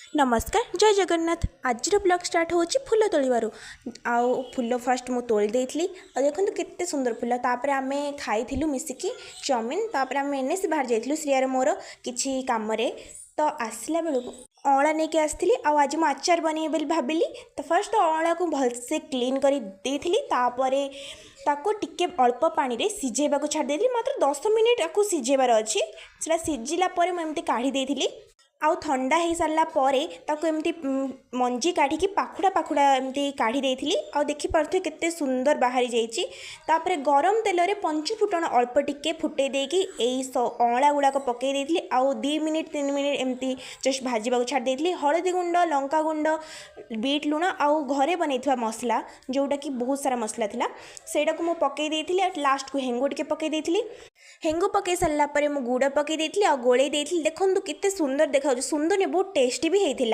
ନମସ୍କାର, ଜୟ ଜଗନ୍ନାଥ। ଆଜିର blog start ହେଉଛି ଫୁଲ ତୋଳିବାରୁ। ଆଉ ଫୁଲ ଫାଷ୍ଟ ମୁଁ ତୋଳି ଦେଇଥିଲି, ଆଉ ଦେଖନ୍ତୁ କେତେ ସୁନ୍ଦର ଫୁଲ। ତାପରେ ଆମେ ଖାଇଥିଲୁ ମିଶିକି ଚାଉମିନ୍। ତାପରେ ଆମେ ଏନ୍ଏସି ବାହାରି ଯାଇଥିଲୁ ଶ୍ରିୟାର ମୋର କିଛି କାମରେ। ତ ଆସିଲା ବେଳକୁ ଅଁଳା ନେଇକି ଆସିଥିଲି, ଆଉ ଆଜି ମୁଁ ଆଚାର ବନେଇବି ବୋଲି ଭାବିଲି। ତ ଫାଷ୍ଟ ତ ଅଁଳାକୁ ଭଲସେ କ୍ଲିନ୍ କରି ଦେଇଥିଲି। ତାପରେ ତାକୁ ଟିକେ ଅଳ୍ପ ପାଣିରେ ସିଝେଇବାକୁ ଛାଡ଼ି ଦେଇଥିଲି। ମାତ୍ର 10 ମିନିଟ୍ ତାକୁ ସିଝେଇବାର ଅଛି। ସେଇଟା ସିଝିଲା ପରେ ମୁଁ ଏମିତି କାଢ଼ି ଦେଇଥିଲି। ଆଉ ଥଣ୍ଡା ହେଇସାରିଲା ପରେ ତାକୁ ଏମିତି ମଞ୍ଜି କାଢ଼ିକି ପାଖୁଡ଼ା ପାଖୁଡ଼ା ଏମିତି କାଢ଼ି ଦେଇଥିଲି, ଆଉ ଦେଖିପାରୁଥିବେ କେତେ ସୁନ୍ଦର ବାହାରି ଯାଇଛି। ତାପରେ ଗରମ ତେଲରେ ପଞ୍ଚୁ ଫୁଟଣ ଅଳ୍ପ ଟିକେ ଫୁଟେଇ ଦେଇକି ଏଇ ଅଁଳା ଗୁଡ଼ାକ ପକାଇ ଦେଇଥିଲି, ଆଉ 2 ମିନିଟ୍ 3 ମିନିଟ୍ ଏମିତି ଜଷ୍ଟ ଭାଜିବାକୁ ଛାଡ଼ି ଦେଇଥିଲି। ହଳଦୀ ଗୁଣ୍ଡ, ଲଙ୍କା ଗୁଣ୍ଡ, ବିଟ୍ ଲୁଣ ଆଉ ଘରେ ବନେଇଥିବା ମସଲା, ଯେଉଁଟାକି ବହୁତ ସାରା ମସଲା ଥିଲା, ସେଇଟାକୁ ମୁଁ ପକାଇ ଦେଇଥିଲି। ଆଉ ଲାଷ୍ଟକୁ ହେଙ୍ଗୁ ଟିକେ ପକାଇ ଦେଇଥିଲି। ହେଙ୍ଗୁ ପକାଇ ସାରିଲା ପରେ ମୁଁ ଗୁଡ଼ ପକାଇ ଦେଇଥିଲି ଆଉ ଗୋଳେଇ ଦେଇଥିଲି। ଦେଖନ୍ତୁ କେତେ ସୁନ୍ଦର ଦେଖାଯାଉଛି। ସୁନ୍ଦର ନୁହେଁ, ବହୁତ ଟେଷ୍ଟି ବି ହେଇଥିଲା।